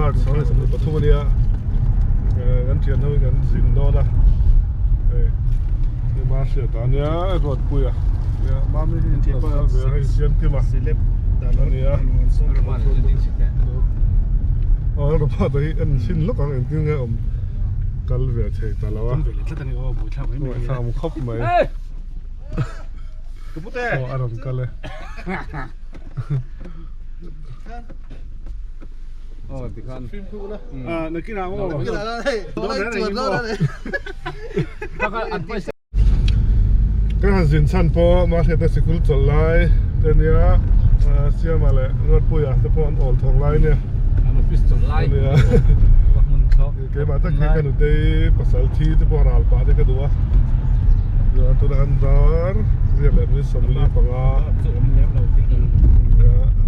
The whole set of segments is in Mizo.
March 2023 ania kan thian ho in kan zin dawn a hei hei ma hriat a ania Ruatpui a nia mami hi pasal ve a hei Siamkima ania aw Robert a hi en chhin lawk ang engtin nge awm kal ve thei ta lo a buaithlak awm khawp mai aw a rawn kal e. Kan han zin chhan pawh Mahriata sikul chawlh lai te ania Siama leh Ruatpuia te pawh an awl thawk lai ania ania keimah tak hi ka nutei pasal thi te pawh ral pah te ka duh a tunah khan dar riat leh minute 45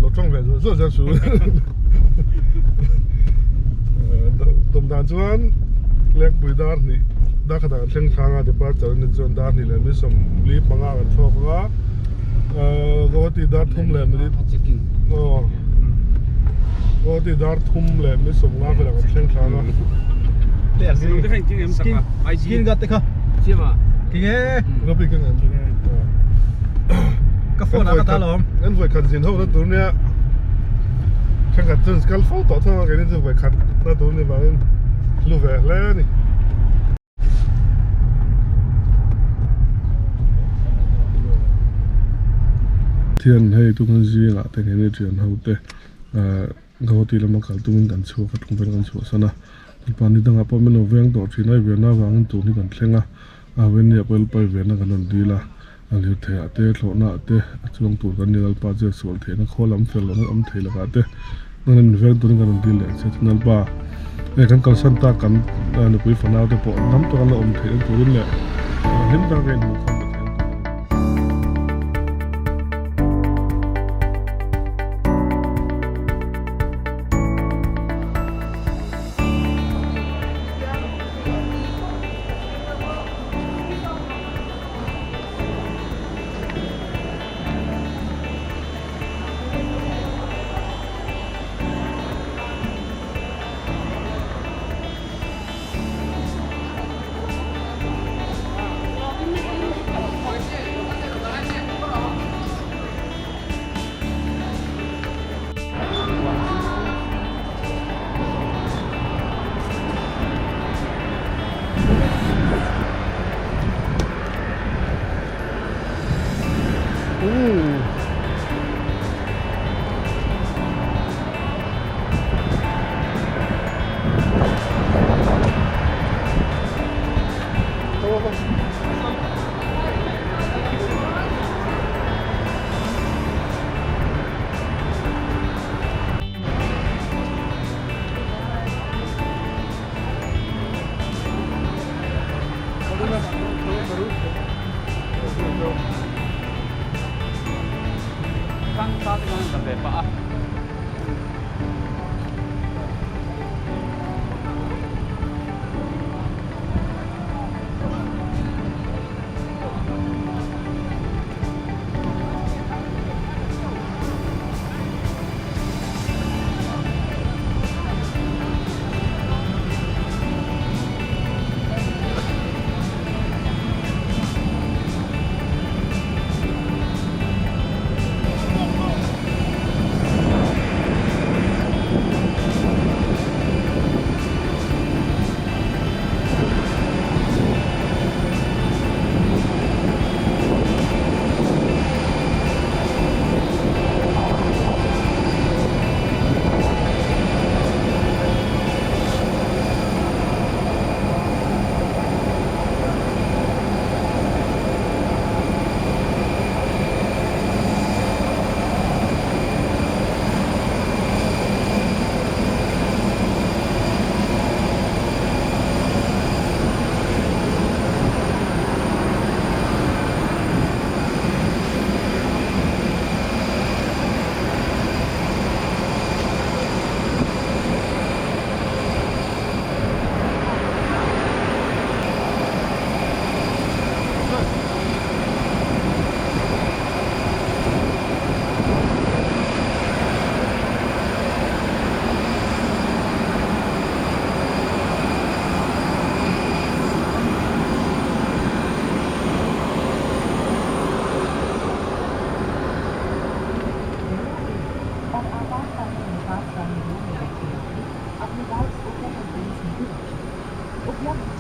Lo tawng ve zuah zuah zel chu. Tum dan chuan Lengpui dar hnih dar khatah kan thleng thlang a departure ani chuan dar hnih leh minute 45 kan chhuak ang a Guwahati dar thum leh minute aw Guwahati dar thum leh minute 50 velah kan thleng thlang a. Skin guard te kha. Ropi ka ngan. Ka phone ah ka ta lawm. Kan vawi khat zin ho na tur nia. Thenkhat chuan kal fo tawh thung a keini chu vawi khat na tur ni vangin hlu ve hle a ni. Thian hei tunah zingah te keini thian ho te ahh Guwahati lama kal tumin kan chhuak a tlungvel kan chhuahsan a Lalpa ni dangah pawh min lo veng tawh thin a i venna avangin tun hi kan thleng a. A venia pawh Lalpa i venna kan rawn dil a, a lirtheiah te, thlawhnaah te, a chuang tur kan ni Lalpa chu sual theihna khaw lam fel lohna awm thei lakah te nangin min veng turin kan rawn dil leh ang che chuan Lalpa hei kan kalsan tak kan nupui fanau te pawh dam taka la awm theihna turin leh hlim taka ka inhmuh khawm ve theihna turin.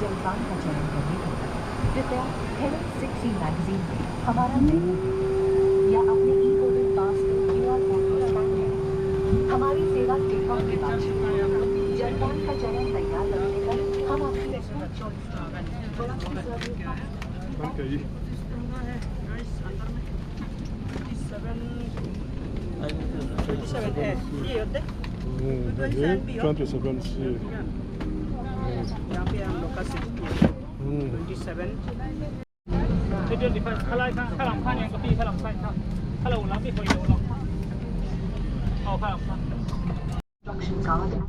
जलपान का चयन करने के लिए कृपया Heron 6 magazine में हमारा मेनू देखें या अपने ई बोर्डिंग पास के क्यूआर कोड को स्कैन करें। हमारी सेवा टेक ऑफ के बाद शुरू होगी। जलपान का चयन तैयार रखने पर हम आपकी food choice serve you fast. 27 C. यहाँ पे हम लोग का 27. Instruction card and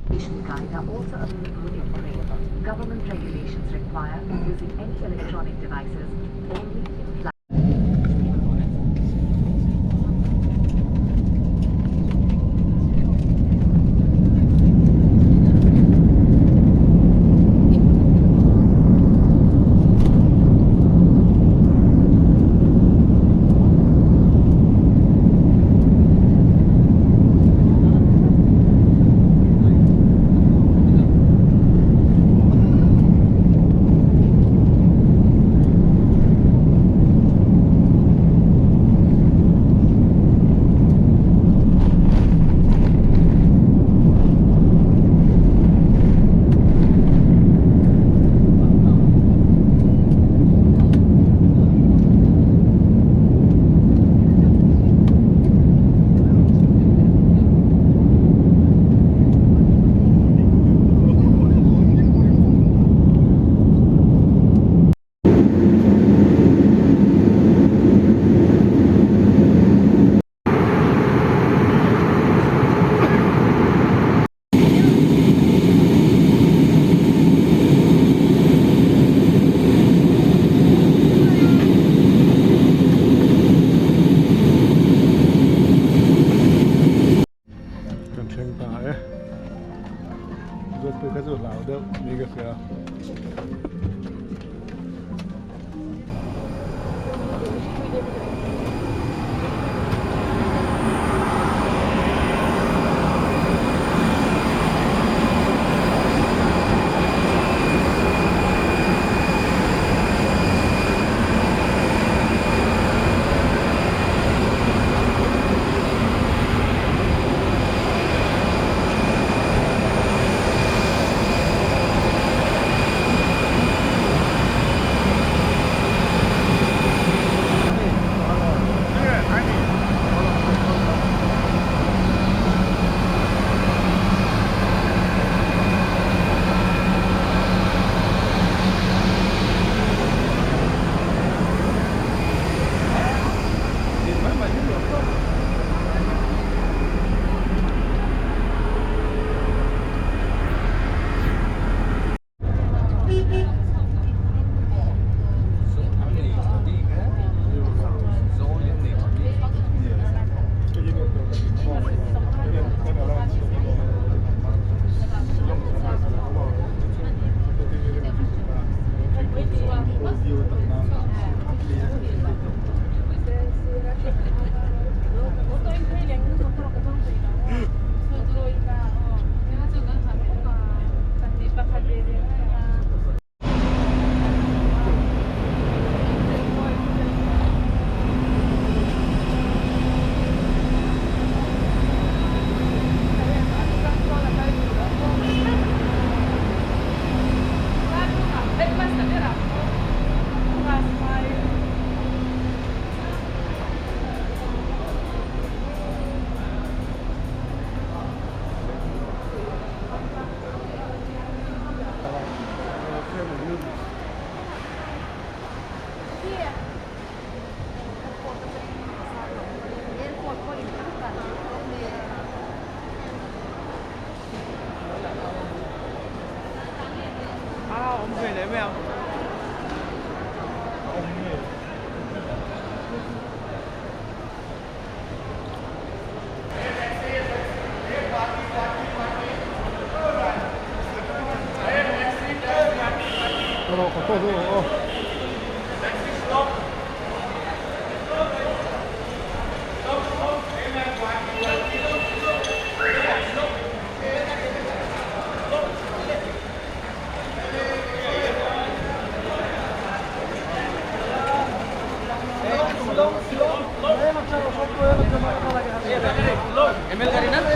patient guide are also available in Braille. Government regulations require using any electronic devices only in flight. Kan thleng ta e. Zawt pawh kha chu hlau deuh ni ka hria.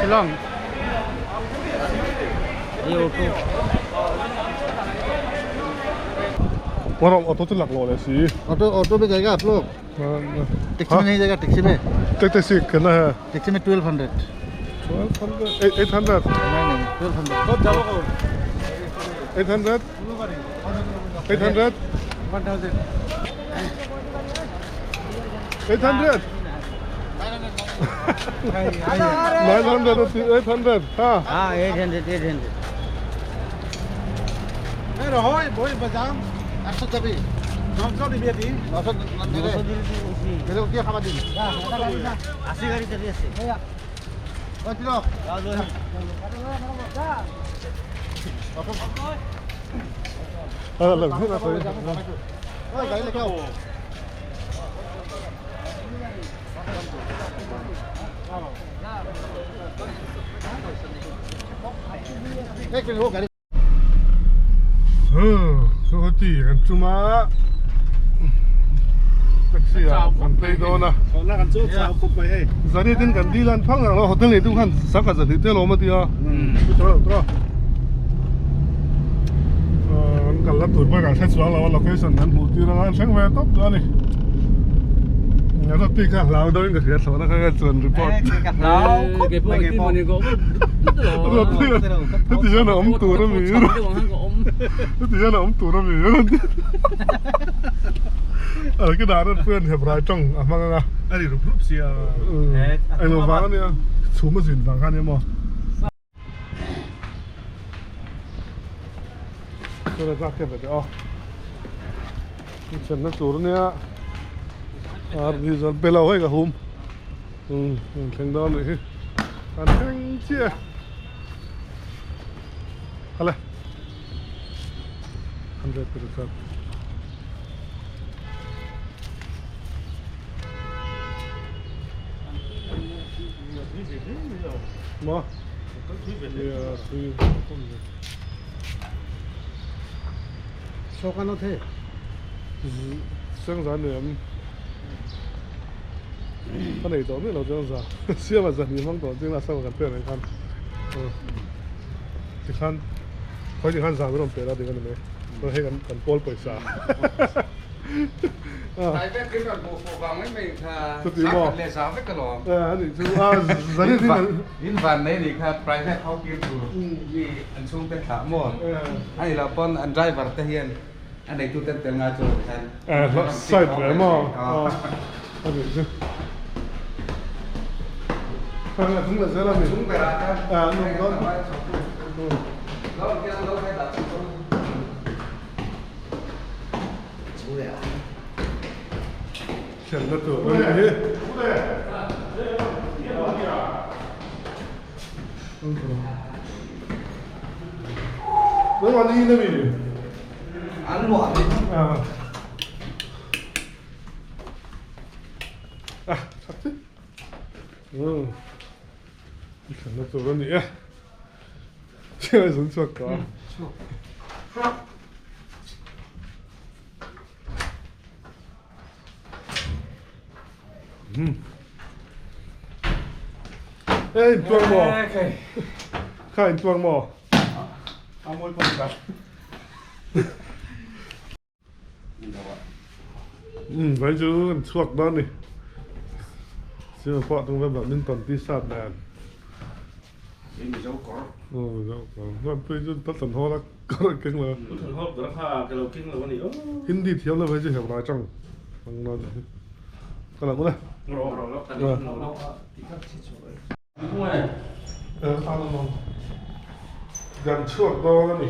Shillong ये auto Auto chu laklawh leh si. Auto auto में जाएगा आप लोग टैक्सी में नहीं जाएगा टैक्सी में टैक्सी कितना है टैक्सी में 1200 1200 800 नहीं नहीं 1200 800 800 1000 800 900 800 हाँ हाँ 800 800 नहीं रहो वही बजाम 800 যাবি 900 দিবি দি 900 দিলে বেলেগ কি খাবা দিম আশি গাড়ি চালি আছে ঐ তিলক ঐ গাড়ী লেখা এক মিনিট ও গাড়ী Guwahati kan chuma taxi a kan phei dawn a zani tin kan dil an phang ang lo hotel nei tu khan sangha zani te lo awm a tia an kal la tur pawh kan hre chuang lo a location an hmuh tir anga an thleng ve tawp duh a ni roti kha hlau deuhin ka hria thlawhna kha ka chuan report roti heti hian a awm tur a mi heti hian a awm tur a mi a ki dah rawt pawh hian hebrai tawng a hmang anga a ri rup rup sia englo vang a nia chhum a zin vang kha a nia maw. Chuan a tlak hian ve teh aw thlenna tur a nia ar diesel pe lo hei ka hum umm an thleng dawn anih hi an thleng chiah e ale 100%. Maw nia tui Sengza nem a nei tawh miah lo chuan za siama zahni hmang tawh ching a sama kan pek ang khan tikhan khawi tikhan za min rawn pe la dik a ni mai chuan hei kan pawl pawisa chuti maw a nih chu a zahni In van nei nih kha private ho kir tur mi an chhungte thlah maw a nih loh pawn an driver te hian a neitu ten tel ngai chu lo khan side ve maw a nih chu a chung leh zel a ni chung berah khan Thlenna tur a nih hi. Nangmah ni in ami? An luah ni. Ah. Ah, that chi. Um. Thlenna tur a ni e. Chiang zung chhuak tawh a. Chhuak. Ê intuang maw? Kha intuang maw? A mawi pawh ni ta. Umm vai chu kan chhuak dawn a ni. Singapore tung vel badminton t-shirt nen. Mizo kawr. Aw Mizo kawr. Hman pui chu Pathan Hall a kawr a keng lo. Pathan Hall ber kha ka lo keng lo a ni aw. Hindi thiam lo phei chu Hebrai tang ang na hi. Ka lo ngawt e. Rawh rawh lo kan lo lo. Kan chhuak dawn a ni.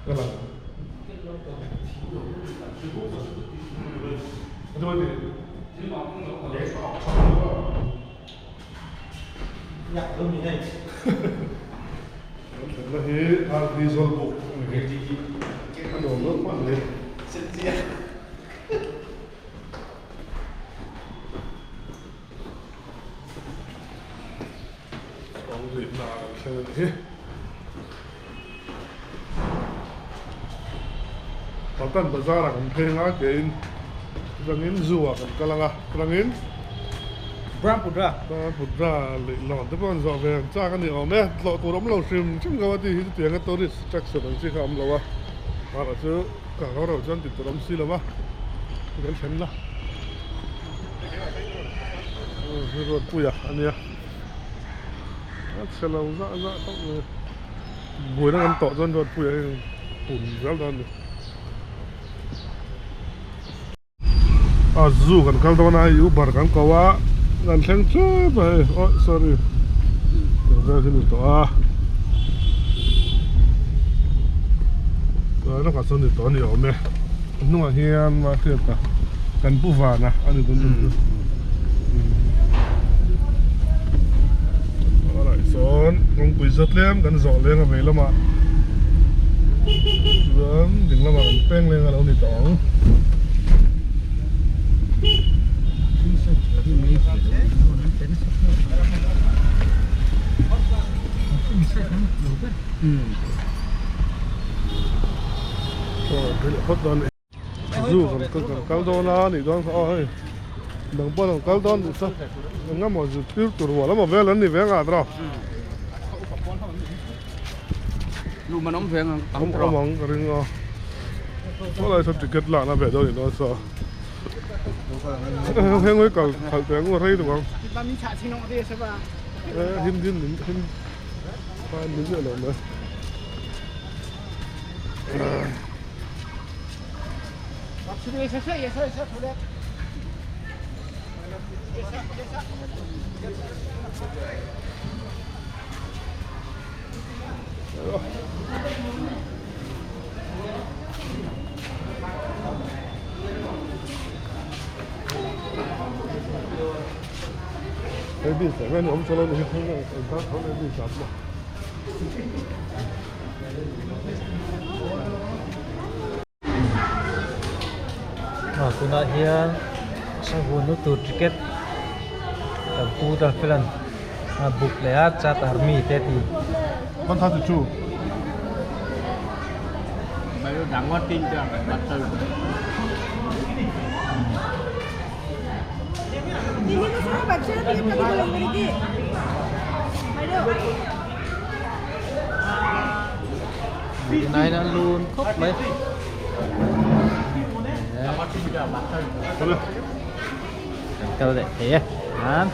Ka lang. Kan thlenna hi RD Zawlbuk a ni hi. A nuam deuh hman mai. Chhawng hlihna kan thleng a ni hi. Patan bazar ah kan pheng a keiin chutangin zoo ah kan kal ang a chutangin. Brahmaputra. Brahmaputra leh lawn te pawh an zawh ve ang chak a ni awm e. Tlawh tur awm lo hrim hrim ko a tih hi chutianga tourist attraction ang chi kha a awm lo a. Mahla chu ka ro ro chuan tih tur awm si lo va, kan thlen la. Ruatpuia a nia. A chhe lo zah zah khawp mai. Buaina kan tawh chuan Ruatpuia hi pun zel dawn a ni. A zoo kan kal dawn a hei uber kan ko a kan thleng tep a hei aw sorry tiang vel hi ni tawh a tlai lawkah chuan ni tawh a ni awm e a hnungah hian mahriat a kan pu vana a ni dawn chu alright sawn kawngpui zawt tlem kan zawh leng a vei lamah chuan ding lamah kan peng leng a lo ni tawh ang. Zoo kan kal kan kal dawn a nih dawn kha aw hei dang pawh an kal dawn duh sa eng emaw zirtir tur rual emaw vel an ni ve ngah tawh Luhman awm ve ang awm awm ang ka ring a saw lai saw ticket lakna ve dawn ni dawn saw heng hawi kal khalh teh ang u rei duh ang him him him ni ziah lo mai. Ah tunah hian sangha nu tur ticket kan pu ta felan a book leh a chat army te a ti. 132. Nai na lun khawp mai. Kan kal leh thei e. An.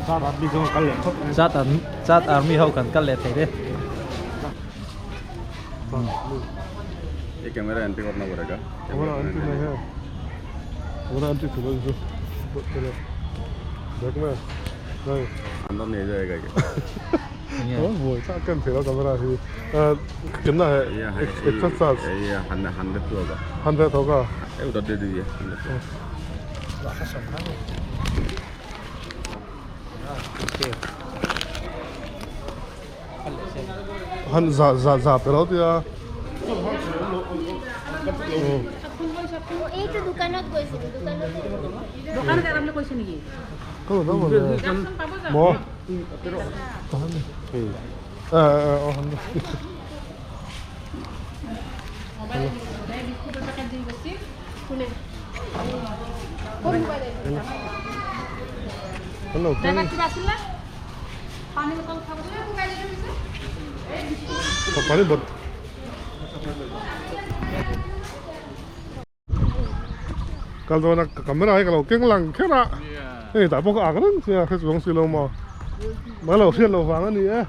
Chat army ho kal leh khawp mai. Chat army chat army ho kan kal leh thei te. ये camera entry करना पड़ेगा Camera entry नहीं है. Camera entry खुला जो. चलो. देख मैं. नहीं. अंदर नहीं जाएगा क्या Ôi, chắc cần phải lo camera thì कितना है ये 160 ये 100 होगा 100 होगा ये उधर दे दीजिए 100। Han za za za pe lo tia এইটো দোকানত গৈছিলো দোকানত দোকানত আপুনি কৈছে নেকি? Có đâu mà mo ờ han বিস্কুটৰ packet দি গৈছিল কোনে hello driver কিবা আছিল না পানী বটল খাব পানী বট kal do na camera ai kalau keng lang khera ei ta pawh ka ak reng sia khe chuang si lo maw ma lo hriat lo vang a ni e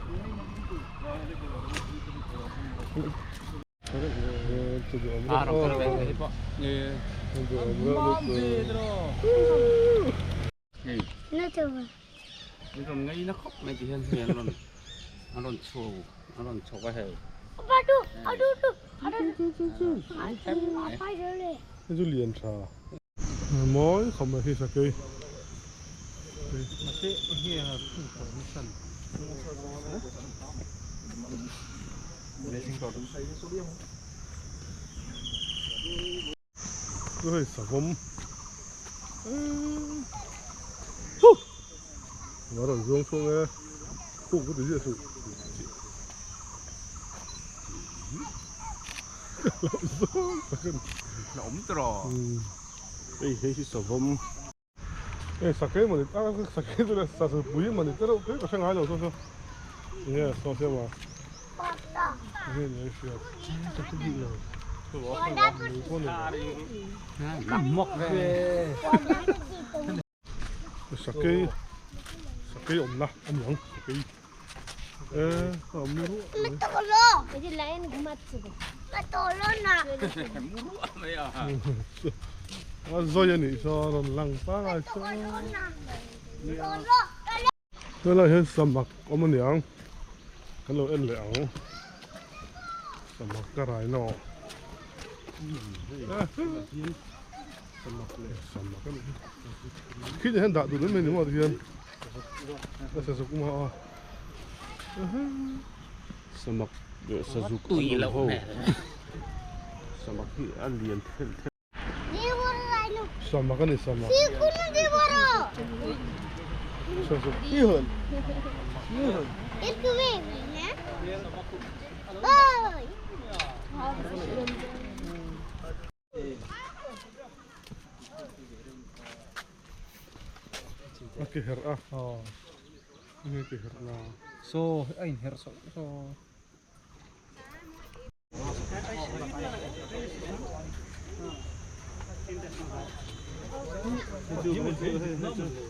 Lian tha mawi khawp mai hi sakei chu hei savawm hu nó rawn zuang chhung e khuk ka ti ziah suh ka lo zawng tak a ni hei hei hi savawm Hei sakei mawni tak a sakei chu leh sazu pui mawni te reuh te ka hre ngai lo chu chu enge saw siam a enge ni a hriat sakei sakei awmna a ni ang sakei e a awm ruah mai a zawi a nih saw a rawn lang pangai saw helai hian samak awm a niang kan lo en leh ang samak ka rai no samak leh samak a nih hi khi hian dah duh mai mai ni maw tihian a sazuk awm a Samak leh sazuk an awm ho. Samak hi a lian thelh thelh. Samak a ni samak. Sazuk. A ke herh a enge ke herh na saw a in herh saw saw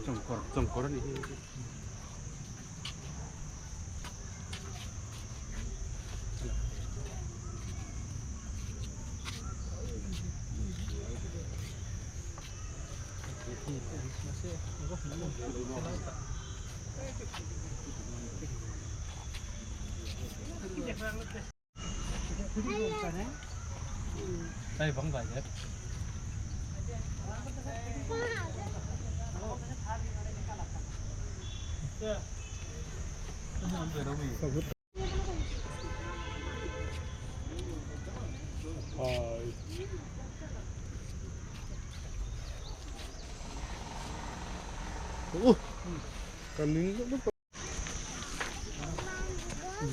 changkawr changkawr a nih hi. Đây vẫn vậy hết. Ai. Uh, kan ning lutuk tawh.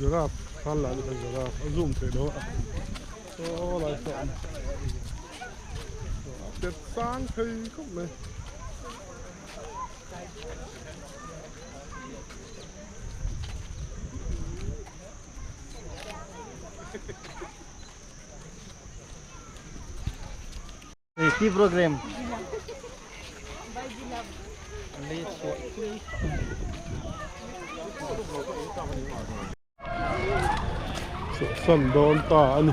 Giraffe thal lah ni kha giraffe a zoom theih lo a saw lai saw a tet sang thei khawp mai. Tea program. Chhuahsan dawn ta a ni.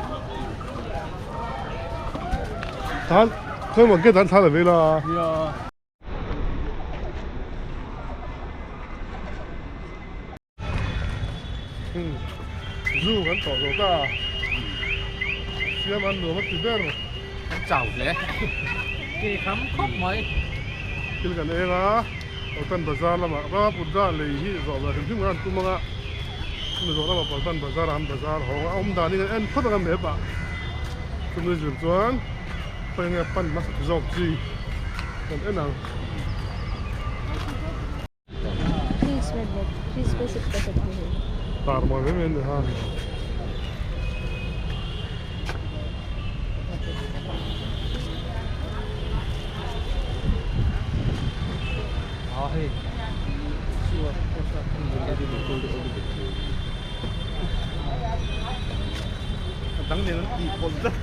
Tan khawi maw gate an thla la ve la. Zu kan tawh zo ta siam an nuam a ti ber kan chau hle ke kham khawp mai thil kan eng a Paltan bazar lamah Ramapudra lei hi zawh ve hrim hrim kan tum anga chumi zawh lamah Paltan bazar ah an bazar hawng a a awm dan hi kan en phawt anga map ah chumi zir chuan khawi nge pan hmasa zawk chi kan en ang. Tar mawi mai mai a ni ha. A dang nen an tih pawlh tlat.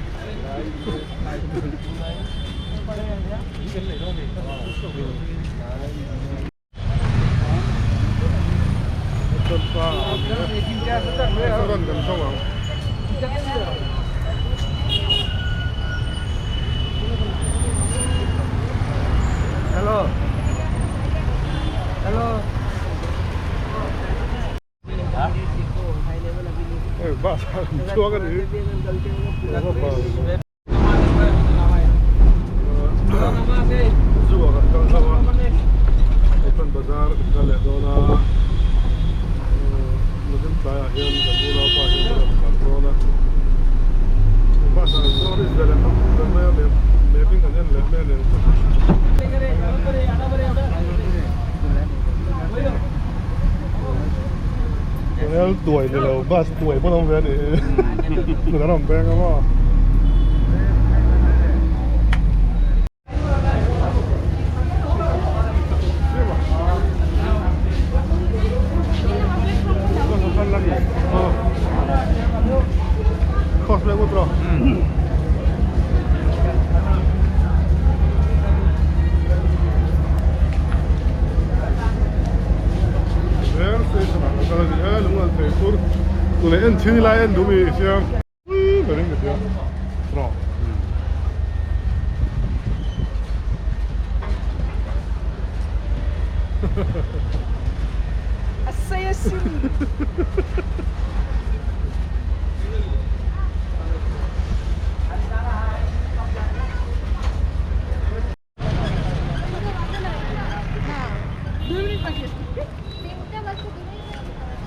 Restaurant kan zawng ang. Hello. Hello. Hei bus ah an chuang a ni. Zu ah kan kal hlauh a Open bazar kan kal leh dawn a Nakin tlaiah hian kan unaupa hian kan rawn kal dawn a bus ah tourist ve leh tam ber mai a map in kan en leh mai a ni ang chu. Rel tuai ni lo bus tuai pawh an awm ve a ni kan rawn peng a maw. Cross leh ngawt rawh. Rail station ah kan kal a ni e lung an thei fur tu leh en chhin ila en duh mi siam ber in ka hria rawh. A sei a sin.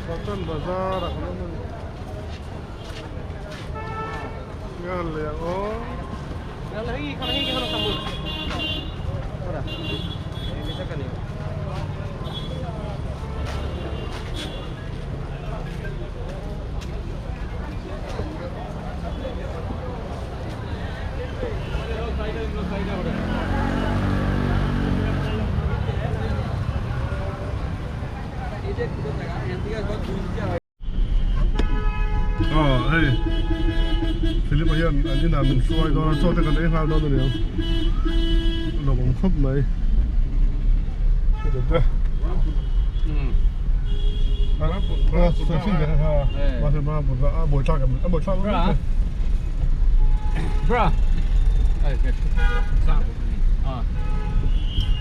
Patan bazar ah kan awm a ni. Nge han lei ang aw. Aw hei Philip a hian an inah min hruai dawn a chaw te kan ei nghal dawn a niang a lawmawm khawp mai heti te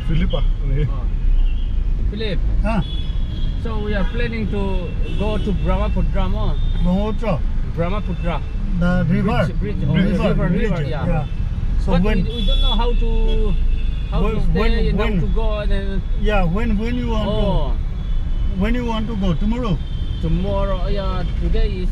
Philip a ni. Philip. So we are planning to go to Brahmaputra mo. Brahmaputra. Brahmaputra. The river. Bridge, bridge, oh, river, river, bridge, yeah. yeah. So But when we don't know how to how to When- stay when- and how when? to go and then, yeah, when when you want oh to when you want to go tomorrow? tomorrow yeah today is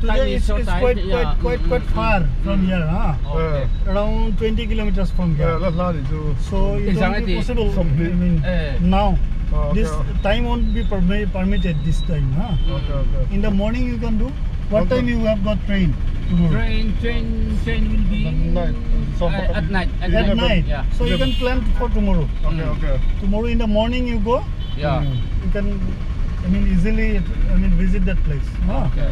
time Today is is so it's tight, quite yeah. quite quite Mm, quite mm, far mm, from mm. here, huh? Okay. Around 20 kilometers from here. La la ni chu. So it won't be Exactly. possible. I Something. mean, Eh. now Oh, okay. this time won't be permitted this time, huh? Okay, okay. In the morning you can do. What Okay. time you have got train tomorrow? Train train train will be At night. So, at night at, At night. night. Yeah. So you can plan for tomorrow. Okay, okay. Tomorrow in the morning you go. Yeah. You can, I mean, easily, I mean, visit that place. Huh? Okay.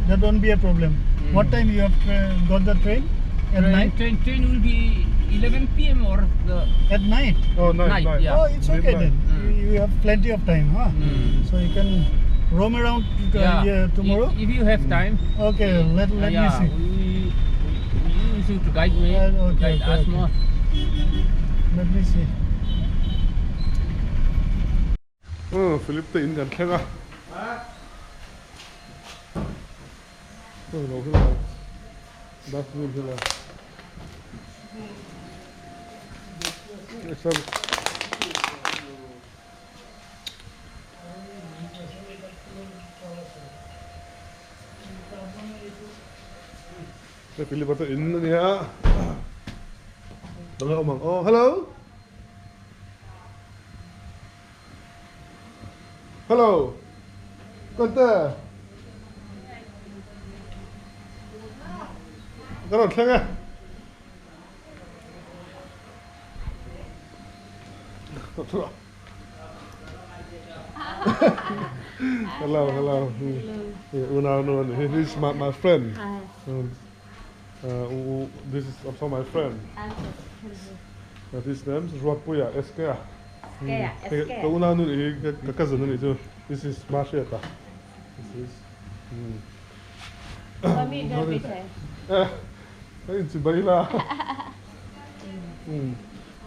That won't be a problem. Mm. What time you have got the train? At Train, night? train train will be 11 p.m. or the At night. Oh, night, Night, night. yeah. Oh, it's okay Midnight. then. Mm. You have plenty of time, huh? Mm. So you can roam around yeah. yeah, tomorrow. If you have time. Okay, let me yeah, see. We use you to guide me, Okay, to guide okay, us okay. more. Let me see. Philip te in kan thleng a. Lo hi lai. Dustbin hi lai. Sir. Philip te in ania. Dang awm ang. Oh, hello. Hello. Conte. Ka rawn thleng e. Hello, hello. Una no, this is my friend. Hi. This is also my friend. This name is Ruatpuia SK. Ka una nu ni ka cousin ni chu. This is Mashiata. This is. Mami na bi Eh, in chi bai la.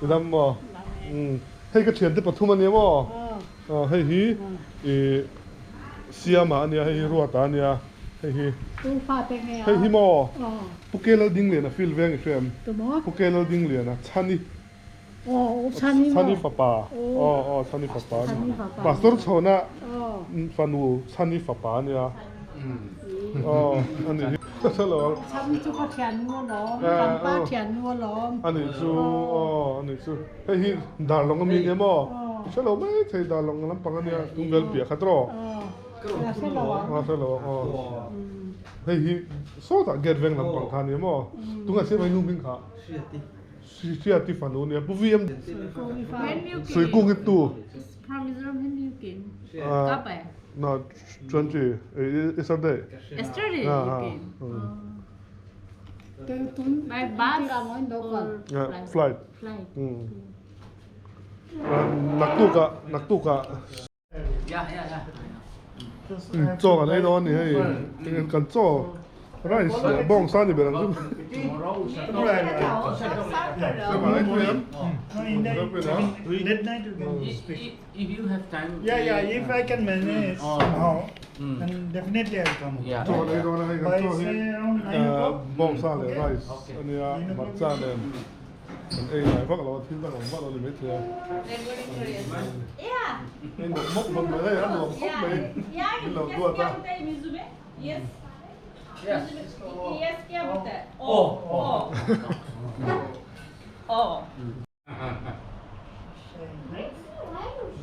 Idam mo. Hei ka thian te pathum ania mo. Hei hi i siama ania hei hi ruata ania hei hi. Tu fa te nge Hei hi mo. Pukelo ding lian a feel veng i hrem. Tu mo? Pukelo ding lian a chani. Oh, chani mo. Chani fapa. Oh, oh, chani fapa. Chani fapa. Pastor chona Oh. fanu chani fapa ania. Oh, ani. Hello. Chani chu ka thian nu lom, kan pa thian nu lom. Ani chu, oh, ani chu. Hei hi darlong ami nge mo. Hello mai thei darlong lampang ania tungvel pia khatro. Oh. La se lo. Ah, hello. Oh. Hei hi so ta get veng lampang kha ni mo. Tunga se mai nu ming kha. Sia ti fanu nia pu VM. Sui kung itu. From Mizoram hin you kin. Ah. Ka pa. No, 20 yesterday. Yesterday you came. By bus or Yeah, flight. Flight. Naktukah naktukah. Chaw kan ei dawn a ni hei eng kan chaw rice leh bawngsa ni ber ang chu. If you have time. Yeah, yeah, if I can manage somehow, then definitely I'll come. Chaw kan ei dawn a hei kan By chaw hi say around 9 o'clock. bawngsa leh rice a nia hmarcha nen kan ei ngai vak lo a thil dang awm vak lo a ni maithei a. Ei nuam mawp mawp mai hei a nuam khawp mai min lo duat a.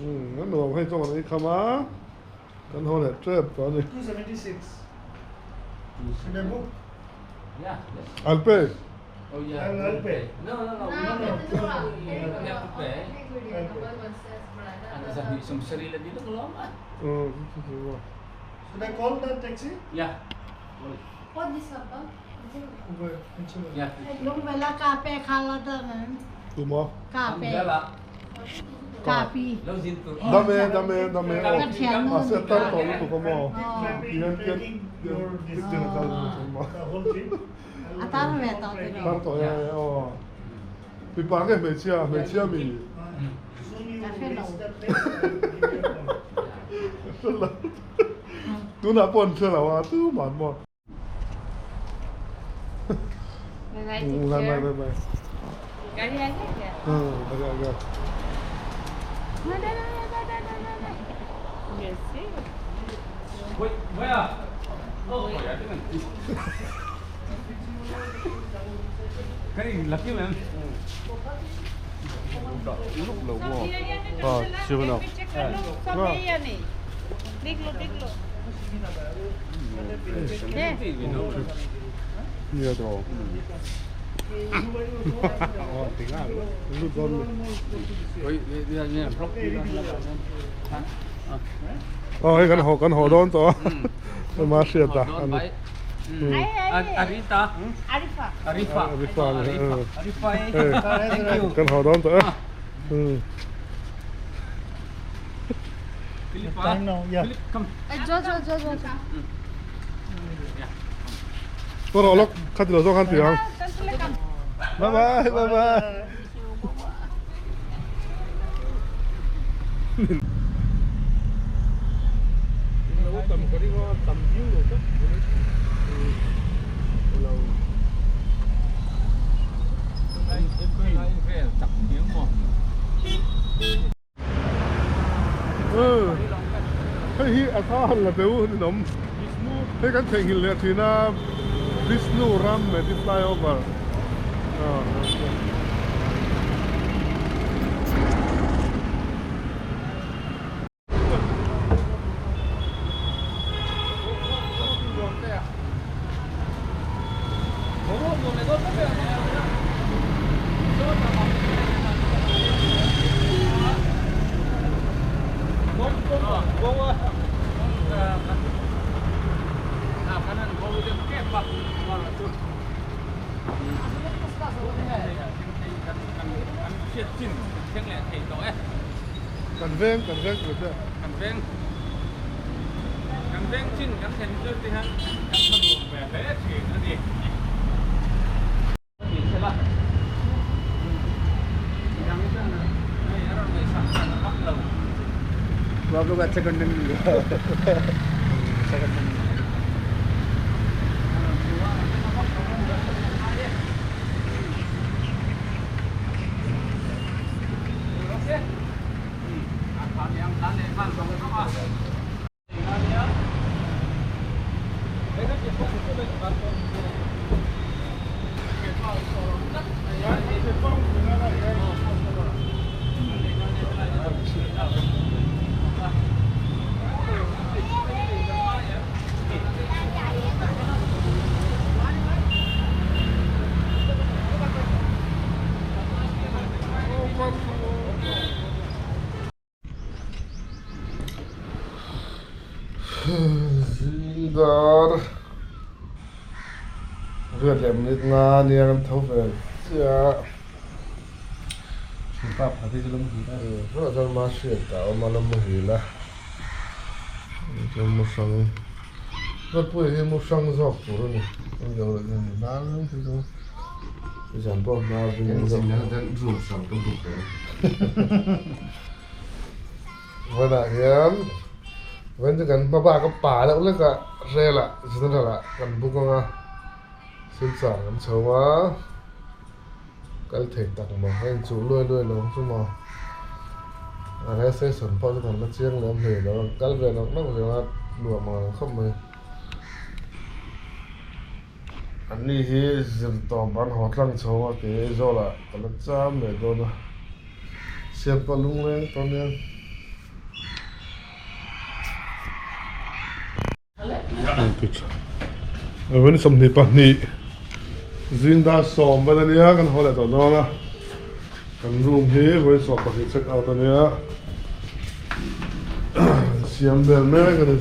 Umm a nuam hei chuan kan ei kham a kan haw leh tep tawh a ni. I'll pay. Should I call the taxi? Yeah. Lungvela kape khala da man. Tuma? Kape. Kapi. Dame dame dame aw mahse a tar tawh lutuk a maw tihian tihian tihian a kal lutuk a maw A tar ve tawh tiraw. Tar tawh e aw mipa nge hmeichhia hmeichhia mi Ka hre lo. Ka hre lo tunah pawh an hre lo a tumah an maw. Bye bye bye bye. गाड़ी आ गया क्या? हाँ आ गया आ गया। ना ना ना ना ना ना ना ना। Yes. Lucky man. Ah, seven up. Check कर लो सब है या नहीं देख लो देख लो Nia tawh. Aw hei kan haw kan haw dawn tawh a ma hriat a ani. Arita. Arifa. Arifa. Arifa Arifa. Hei kan haw dawn tawh a. Time now, yeah. Jo jo jo jo jo. Ka rawh lawk kha ti lo zawk khan ti ang. Bye bye bye bye. Hei hi a tha han la deuh ni awm hei kan theihnghilh leh thin a Vishnu ram Medi flyover Kan veng kan veng tur te. Kan veng kan veng chin kan thlen chu te hian kan tha nuam ve hle thin a ni. आप लोग अच्छा content मिल गया अच्छा content मिल गया। Zing dar riat leh minute nga nia kan tho ve chiah a. Thianpa pakhat hi chu la muhil a. Tunah chuan mahriat a awm a la muhil a. Chuan mu hrang Rawtpuia hi mu hrang zawk tur a ni. Zan pawh hma vin deuh. Vawiinah hian vawiin chu kan hma bak a pa deuh lek a rel ah general ah kan book ang a silchar kan chho a kal thei tak maw a inchuh luai luai lo ang chu maw a rel station pawh chu kan la chiang lem hlei lo a kal ve nawk nawk zel a nuam ang ang khawp mai. Anni hi zir tawp an haw tlang chho a kei Aizawl ah ka la cham leh dawn a siam pawh lung leng tawh ania. Vawiin 22 zing dar 10 vel ania kan haw leh tawh dawn a kan room hi vawiin 12 check out ania siam vel mek ani.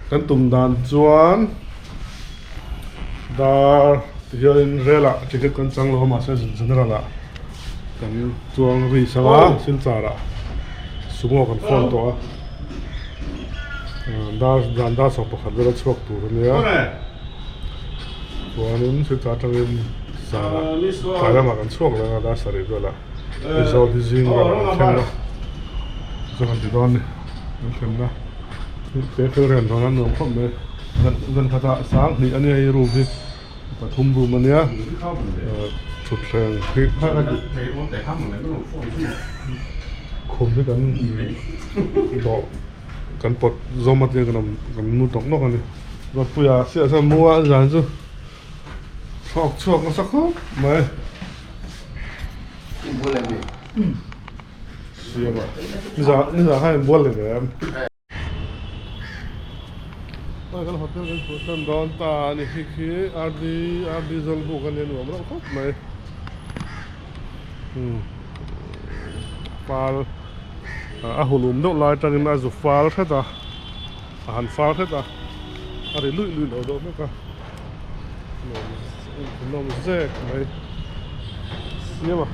Kan tum dan chuan dar ti hianin rel ah ticket kan chang lo a mahse general ah kan chuang ri sang a silchar ah sumo kan phone tawh a dar zan dar 11 vel a chhuak tur a nia chuanin silchar atangin zanah tlai lamah kan chhuak leh ang a dar sarih velah. Aizawl hi zing lamah kan thleng a chuan kan ti dawn a ni kan thlenna he fel reng dawn a nuam khawp mai zan khatah sang hnih a nia hei room hi pathum room a nia thutthleng hi khum hi kan dawh kan pawt zawm a tia kan awm kan mu tawk nawk a ni Rawtpuia siah chuan mu a zan chu. Chhuak chhuak nasa khawp mai. Siam a. Niza niza khan in bual leh ve em. Hei kan hotel kan chhuahsan dawn ta a ni khi khi RD RD Zawlbuk a nia nuam reuh khawp mai. Umm fal a hulum deuh lai atangin a zu fal hret a a han fal hret a a ri luih luih lo deuh hlek a. Nuam zek mai siam a.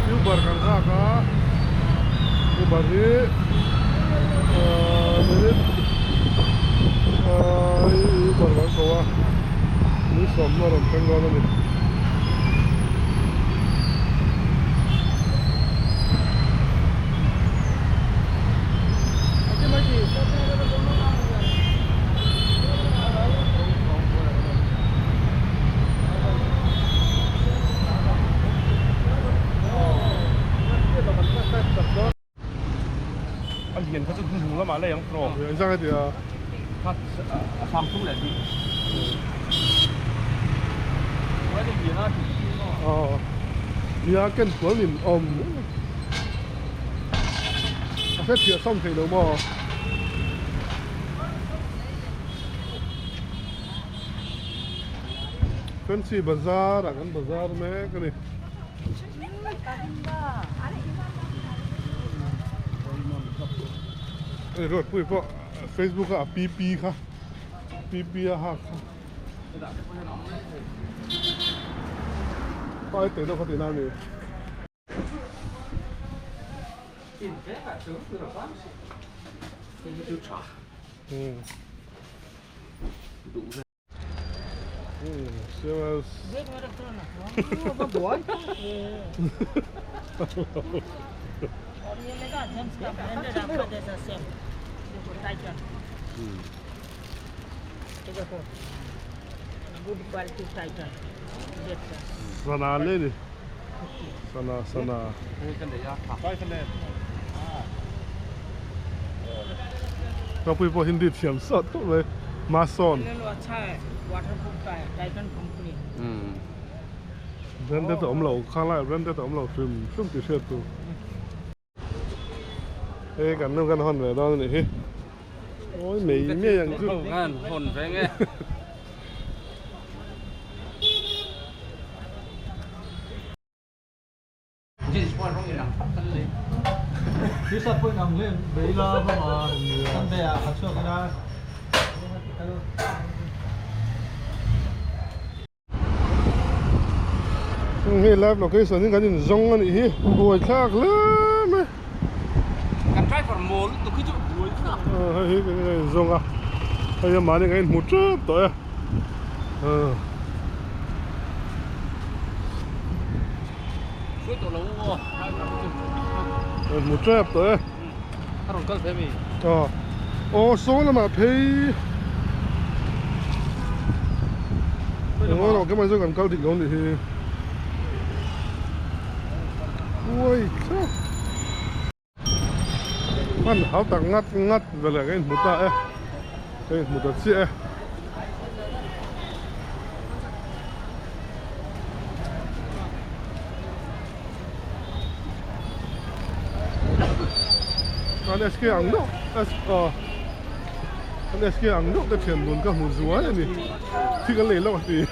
Uber kan nghak a Uber hi minute Uber kan ko a min sawmna a rawn thleng dawn a ni. A lian kha chu hnuhnung lamah lei ang tawh. Lian zang a ti a. Kha a sang thum leh tih. Aw nia ken kual nin awm a hre thiah sam thei lo maw. Fancy bazar ah kan bazar mek a ni. Hei Ruatpuii pawh Facebook ah a pi pi kha pi pi a hak kha pai teh deuh kha tihna a ni. Sana le ni sana sana Ropui pawh Hindi thiam sawt khawp mai Mason. Branded a awm lo kha lai branded a awm lo hrim hrim tih hriat tur. Hei kan nu kan hawn ve dawn a nih hi. Awi mei mei ang chu. Kan hawn ve nge. Hei live location hi kan in zawng a nih hi buai thlak hle mai. Kan driver maw lutuk hi chu buai thlak. Hei hi kan in zawng a hei a mahni kan in hmu tep tawh e. Hruai tawh lo aw driver hi chu. In hmu tep tawh e. A rawn kal ve mi. Aw saw lamah phei. Engawh erawh kemah chuan kan kal dik lo nih hi. Uai thlap. Hman hau tak ngat ngat veleh ka inhmu ta e. Ka inhmu ta chiah e. An SK ang deuh S aw an SK ang deuh te thian dun ka hmu zuai a ni thi kan lei lawk a ti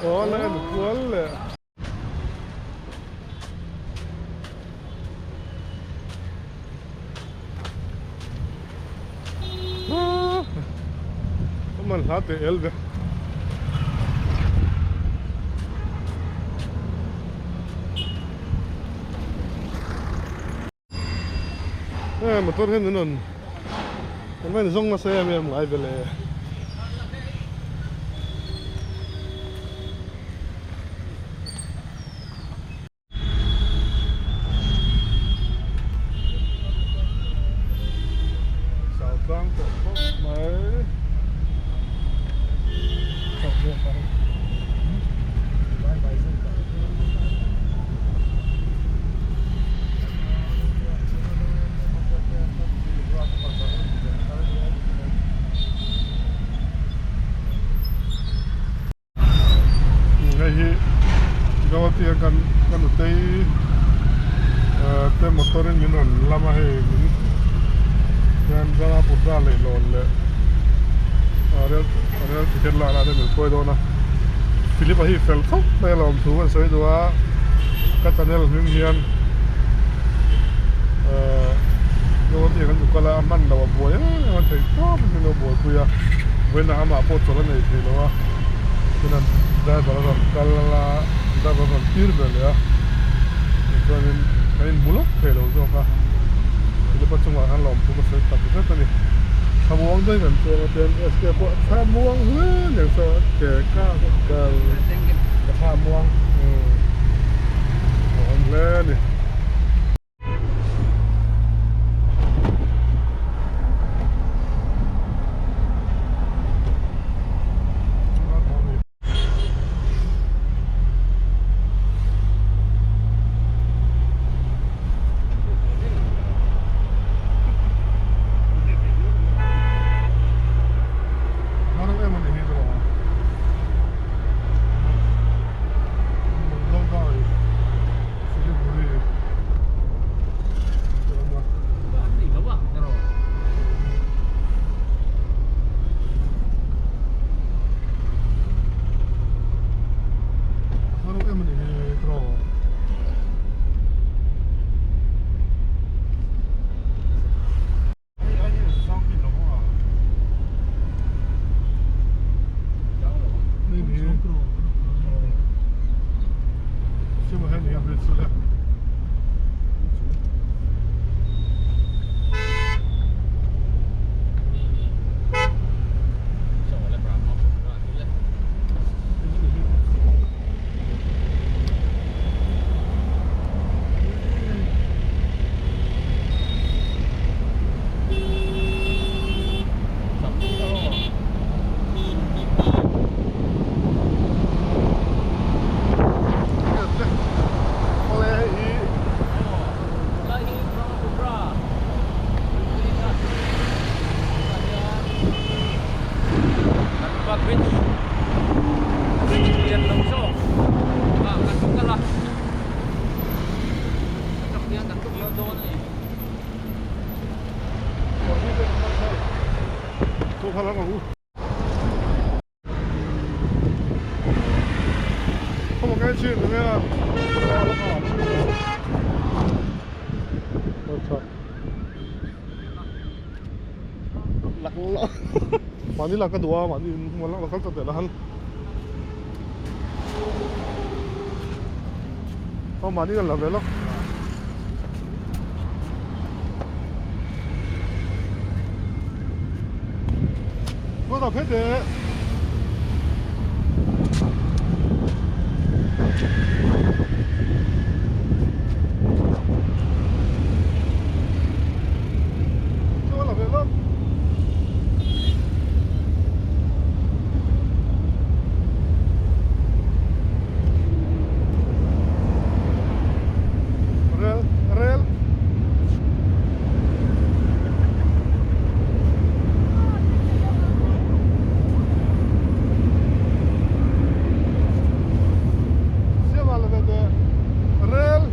aw la en kual leh. Man hla teh el ve. Eh motor hian min rawn kan va inzawng nasa em em ngai ve le. Chau tlang tawh khawp mai. Hei hi Guwahati a kan ka nutei te motor in min rawn lam a hei min hian Brahmaputra leihlawn leh rel rel ticket lakna te min hruai dawn a Philip a hi fel khawp mai a lawm thu kan sawi duh a ka channel hming hian Guwahati ah kan duh kal a a hman loh a buai em em a theih tawp in min lo buaipui a vawiinah amah pawh chawlh a nei thei lo a chuan driver a rawn kal a driver a rawn tir ve leh a tichuanin kan inhmu lawk thei lo zawk a Philip-a chungah khan lawmthu ka sawi tak zet a ni thlamuang daih kan chuang a chuan SK pawh thlamuang hle nen saw ke ka kal ka thlamuang a awm hle a ni. Siliguri. Bridge bridge lian lo zawk ah kan lo kal a atang hian kan tluk leh dawn a ni. Mahni lak ka duh a mahni lak kal ta teh la han aw mahni kan la ve lawk. Kawt ah phet eh. Chuan la ve lawk. Rel, rel. Siama la ve teh. Rel,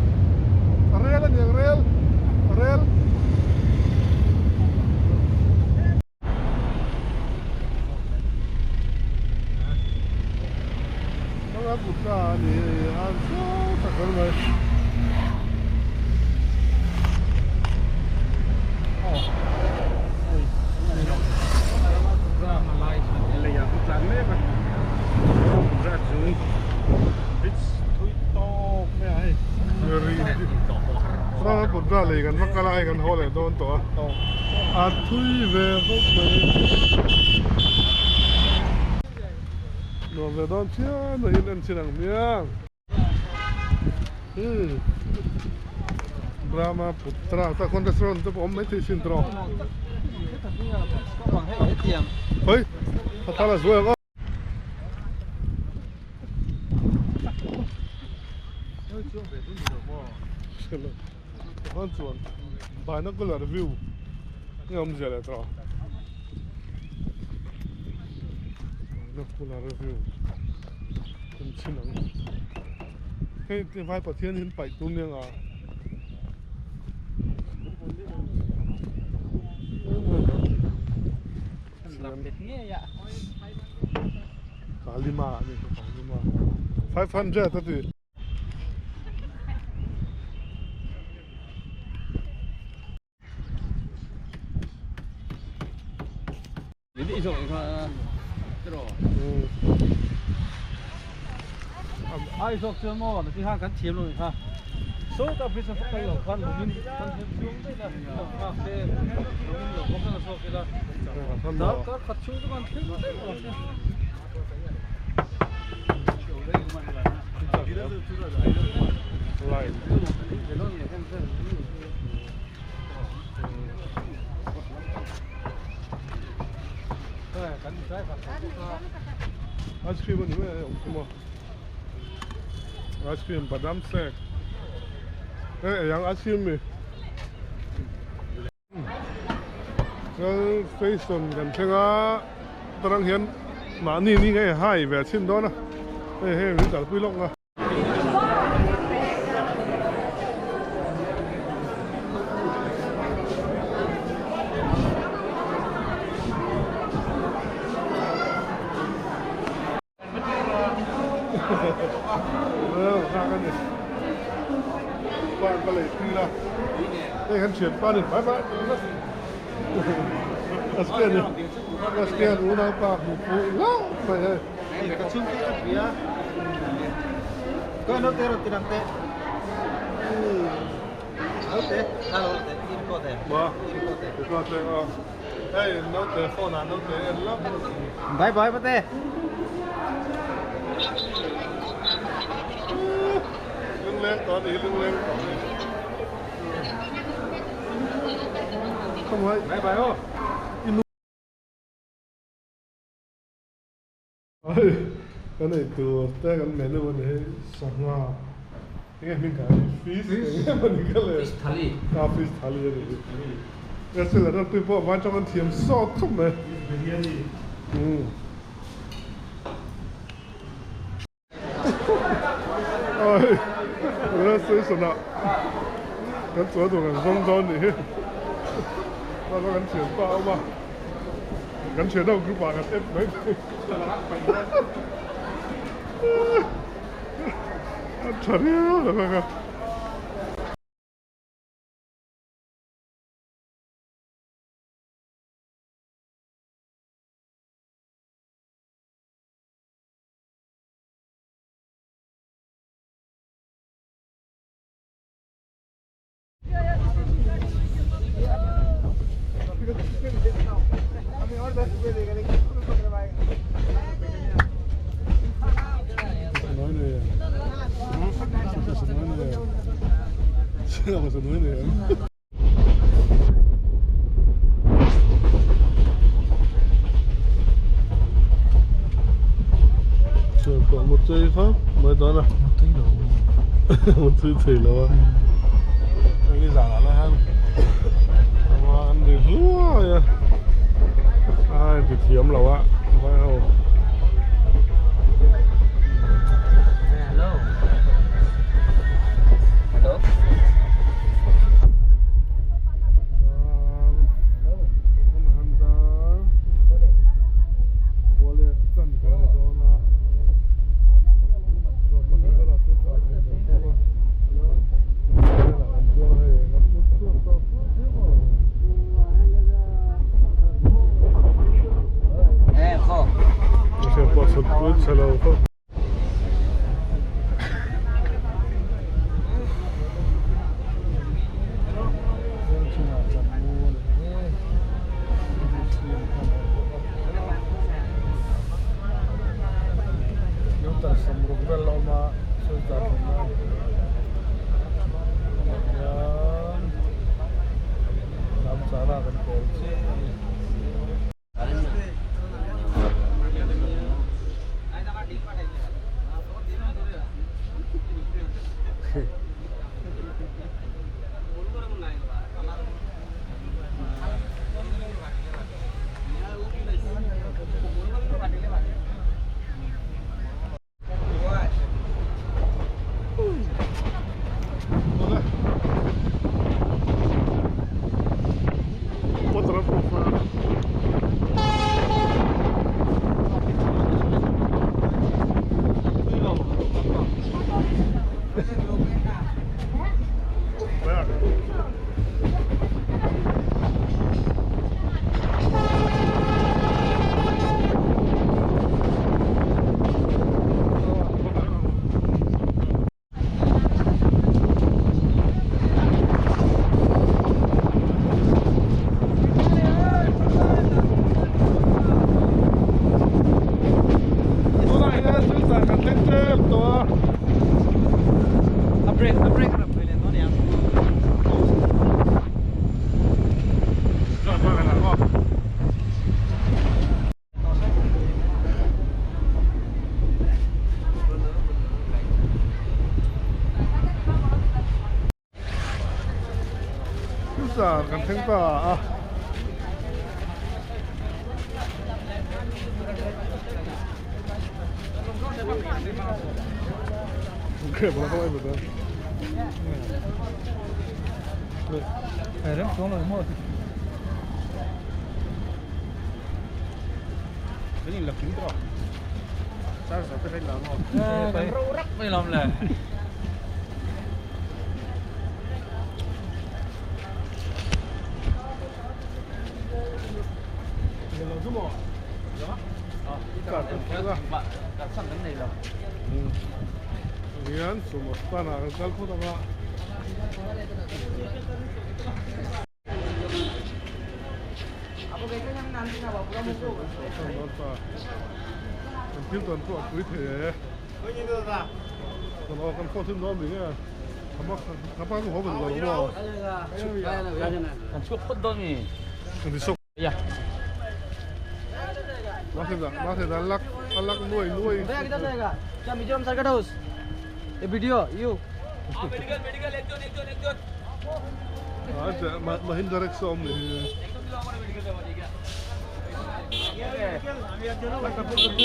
rel a niang rel, rel. Hmanga kut a ni a zau tak ber mai. Rama kut a lei kan va kal a hei kan haw leh dawn tawh a. A thui ve khawp mai. Nuam ve dawn chian a in en chin ang hmiang. Hmm. Brahma Putra ta khawn restaurant te pawh awm mai thei sin tawh. Hoi, thla zuai ang aw. Khan chuan binocular view nge awmzia leh tawh binocular view kan chhin ang hei ti vai pathian hi an paih tum nia nga. Kalima a ni Kalima 500 a ti. Ai zawk chuan maw na ti khan kan thiam lo ni kha sawtah bridge a kal lo khan lungin kan thiam chuang daih a lo nghak se lungin lo bawk nasa zawk ila darkar khat chhung chu kan thleng daih lo se. Ice cream a ni mai a awm thum a ice cream badam shake hei eng ice cream mi chuan station kan thleng a tarang hian mahni ni nge hai ve chhin dawn a hei hei min kalpui lawk ang a. Ka chhungte ka hria. Ka note rawn ti lang teh. Note, hello te, in ko te. Ma. In ko te. Ko te a. Hey, note phone ah note en la. Bye bye pate. Lungleng tawh a ni hi lungleng tawh a ni. Bye bye aw. Hei kan ei tur te kan menu a ni hei sangha enge hming kha fish eng em a ni kha le fish thali ah fish thali a ni hi a sel a tui pawh vai tang an thiam sawt khawp mai biryani Junction ah kan chuan tur kan zawng dawn nih hi chuan kan thianpa a awm a kan thian ho group ah kan add mai mai a tha riau lo vek a. Mutui thei lo a ni zan ah lah hian an ri hluai a a inti thiam lo a vai ho. Kan thleng ta a Video you Mahindra X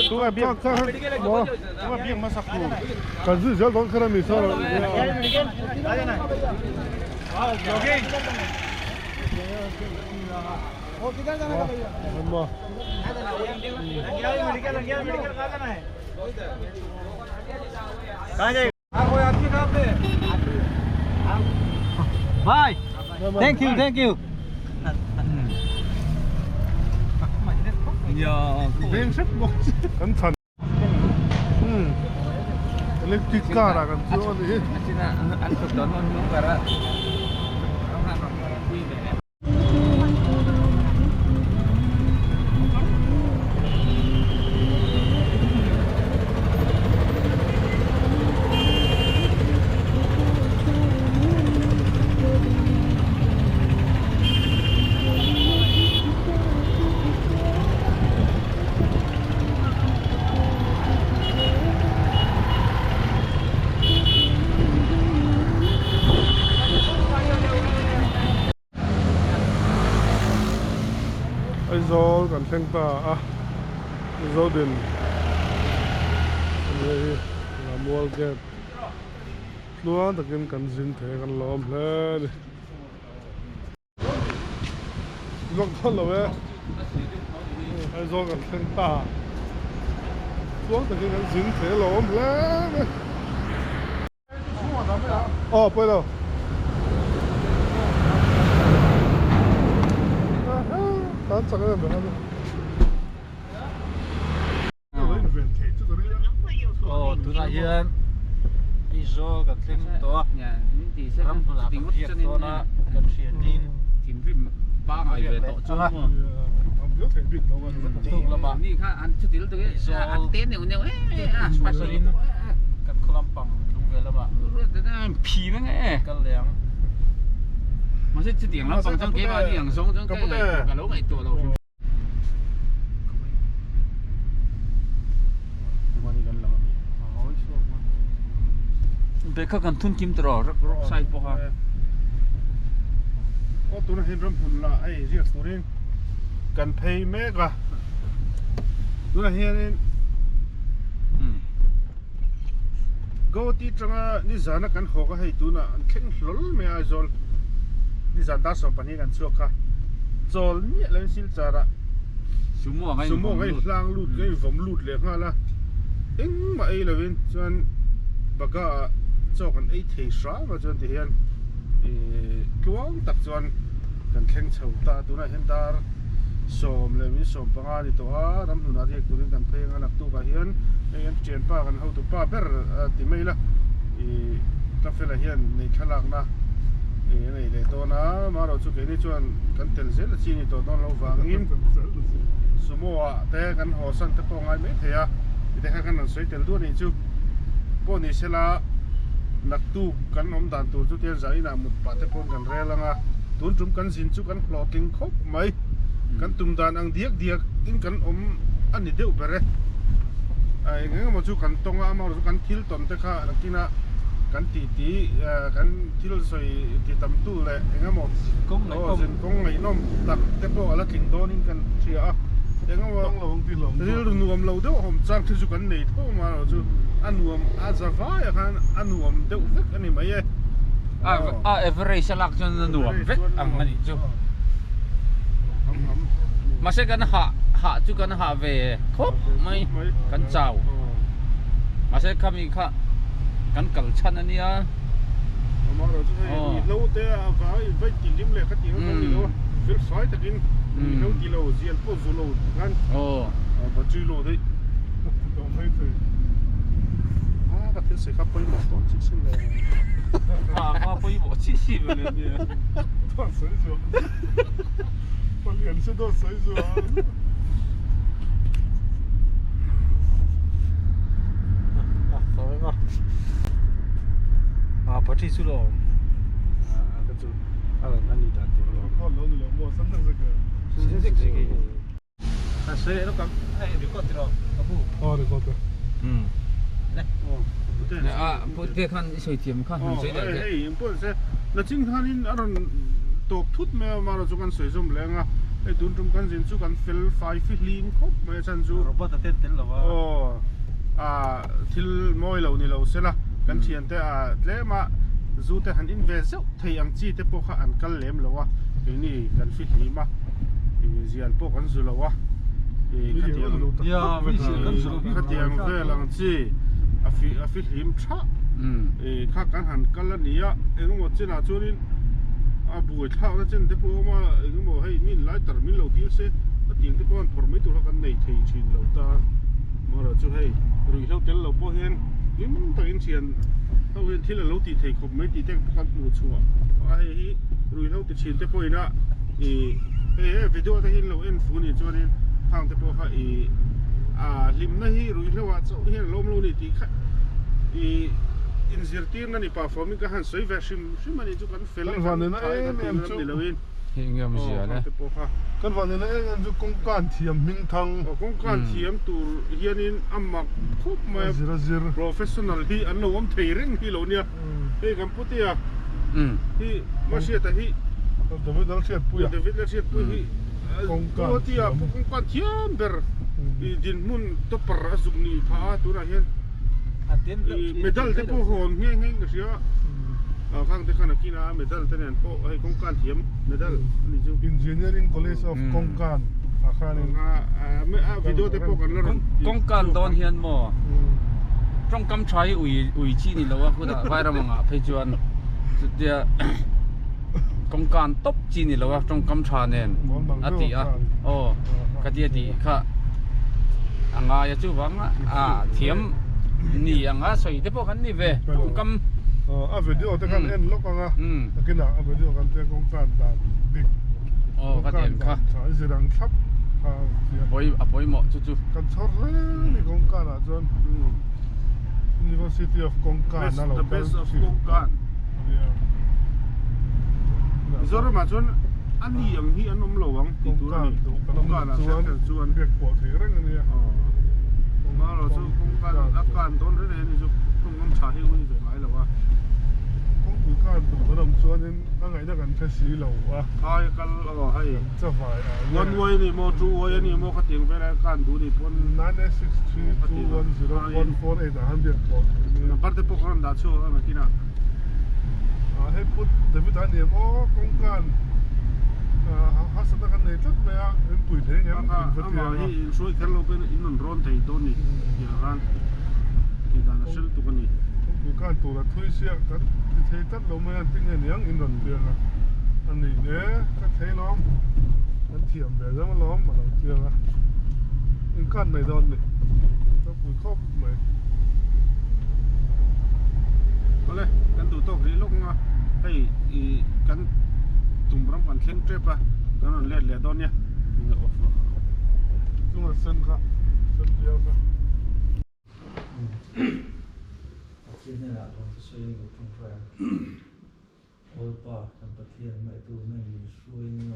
Tunah biak maw kan zui zel dawn kher a mi sir. Bye. Thank you, thank you. Veng hrep bawk kan chhan electric car ah kan chuang a ni hi. Aizawl kan thleng ta a, Zodin a nia hi Lamual gate tluang takin kan zin thei a kan lawm hle a ni. Zawk dawn lo e, Aizawl kan thleng ta a, tluang takin kan zin thei a lawm hle a ni. Aw pawi lo. Tan chak em em a. Aw tunah hian Aizawl kan thleng tawh a ram hmunah kan riak dawn a kan hriatin thinrim pangai ve tawh chu maw tuk lamah Aizawl chhuahsanin kan khaw lampang lung ve lamah kal leh ang. Bag kha kan thun kim tawh rawh rock side pawh kha. Aw tunah hian ramhmun lah hei riak turin kan phei mek a tunah hianin Guwahati atanga nizana kan hawk a hei tunah an thleng hlawl mai a Aizawl nizan dar 12 kan chhuak kha chawl miah lovin Silchar ah Sumo ang a Sumo ang a inhlang lut a invawm lut leh nghal a engmah ei lovin chuan Baga ah chaw kan ei thei hram a chuan tihian ihh tluang tak chuan kan thleng chho ta tunah hian dar 10:15 a ni tawh a ramhlun ah riak turin kan phei anga naktuk ah hian hei an thianpa kan hotu pa ber a ti mai la ihh Tafela hian nei thlalak na ih a nei leh dawn a marawh chu keini chuan kan tel zel a chi ni tawh dawn lo vangin sumo ah te kan haw san te pawh a ngai mai thei a tite kha kan rawn sawi tel duah a nih chu pawh ni sela naktuk kan awm dan tur chu tian zah inah mut pah te pawn kan rel ang a tun tum kan zin chu kan hlawhtling khawp mai kan tum dan ang diak diak in kan awm a ni deuh ber e eng eng emaw chu kan tawng a amaherawhchu kan thil tawn te kha nakinah kan tih tih kan thil sawi ti tam tu leh eng emaw kawng ngaihnawm tak te pawh a la tling dawnin kan hria a eng emaw rilru nuam lo deuh awm chang te chu kan nei tho amaherawhchu a nuam a za vai ah khan a nuam deuh vek a ni mai e. A average a lak chuan a nuam vek ang a nih chu. Mahse kan hah hah chu kan hah ve khawp mai kan chau. Mahse khami kha kan kal chhan a nia. Aww hlo te a vai vai ti hlim leh kha ti ang kan ni lo a fel fai takin hlo ti lo zial pawh zu lo khan aww battery low daih a ka thil sawi kha pawimawh dawn chiah sin le a kha pawimawh chiah sin le nia dawt sawi zuah palian se dawt sawi zuah A battery chu lo a ka chu a rawn a ni dan tur alawm khawn lo ni lo maw san tak zek san zek zek hi a sawi leh lawk ang hei record tiraw ka pu aw record e le a pute khan i sawi thiam kha han sawi leh teh hei engpawh se nachin khanin a rawn tawp thut mai a mara chu kan sawi zawm leh anga. Hei tun tum kan zin chu kan fel fai fihlim khawp mai a chhan chu. Robot a ten tel lo a. Aw ah thil mawi lo ni lo se la kan thiante ah tlem a zu te han in ve zeuh thei ang chi te pawh kha an kal lem lo a keini kan fihlim a ih zial pawh kan zu lo a ih khatiang khatiang vel ang chi a fi a fihlim tha ih kha kan han kal a ni a engemaw chinah chuanin a buai thlakna chen te pawh a awm a engemaw hei min lighter min lo dil se a tiang te pawh an phawrh mai tur kha kan nei thei thin lo ta amaherawh chu hei ruihhlo tel lo pawh hian hlim takin thian ho hian thil a lo tih thei khawp mai tih te pawh kan hmuh chhuah a hei hi ruihhlo ti thin te pawhin a ih hei he video te hi an lo en fu nih chuanin khang te pawh kha ih a hlimna hi ruihhlo ah chauh hian a lawm lo a ni tih kha ih inzirtirna ni pah fawmin ka han sawi ve hrim hrim a nih chu kan fel e kan tha e kan tih ram ni loin Hei eng em zia le. Kan vanneihna em em chu kawngkan thiam hming thang. Kawngkan thiam tur hianin a mak khawp mai a. Zir a zir. Professional hi an lo awm thei reng hi lo nia. Hei kan putea hi Mahriata hi. David Lalhriatpuia. David Lalhriatpuia hi Putea kawngkan thiam ber dinhmun topper a zuk nih phah a tunah hian medal te pawh hawn nghe nghe in ka hria. Khang te khan a kina medal te nen pawh hei kawngkan thiam medal a ni chu. Engineering College of Kawngkan ah khanin. A video te pawh kan la rawn ti. Kawngkan dawn hian maw tawngkam tha hi ui ui chi ni lo a hunah vairam angah phei chuan chutia kawngkan tawp chi ni lo a tawngkam tha nen a ti a aw ka tia tih kha a ngai a chuvang a thiam ni anga sawi te pawh kan ni ve tawngkam a video te khan en lawk anga takinah a video kan tia kawngkan dan dik aw ka tiang kha zir ang thlap kha pawi a pawimawh chu chu kan chhawr hle ni kawngkan ah chuan University of Kawngkan a lo kal the best of Kawngkan Mizoram ah chuan a ni ang hi an awm lo ang tih tur a ni kawngkan ah chuan chuan biak pawh thei reng a nia kawngkan chu kawngkan a kan dawn reng reng a ni chu kawngkam tha hi ui ve ngai lo a kawngpui kan duh kan awm chuanin a ngaihna kan hre si lo a ai kal aw hei chavai ah nge one way a ni maw two way a ni maw khatiang velah kan duh ni pawn 9863210148 ah khan biak pawh thei a nia number te pawh ka rawn dah chhuak ang nakinah ah hei put David a ni em aw kawngkan harsatna kan nei tlat mai a in pui thei ang em in va tia amah hi in hruai kher lo pawhin in rawn rawn thei dawn ni tih khan tih dan a hrel tuk a ni. Kawngpui kan tura thui siah kan ti thei tlat lo mai a tinge niang in rawn piang a a ni e ka thei lawm kan thiam ve zam alawm a lo chiang a in kan mai dawn ni kawngpui khawp mai. Awle kan duh tawk rih lawk ang a hei ih kan tum ram kan thleng tep a kan rawn let leh dawn nia chunga sen kha sen bial kha. Pathian hnenah lawm te sawiin lo tawngtai ang. Awlpa, kan Pathian ngaihtuahna in min hruai in.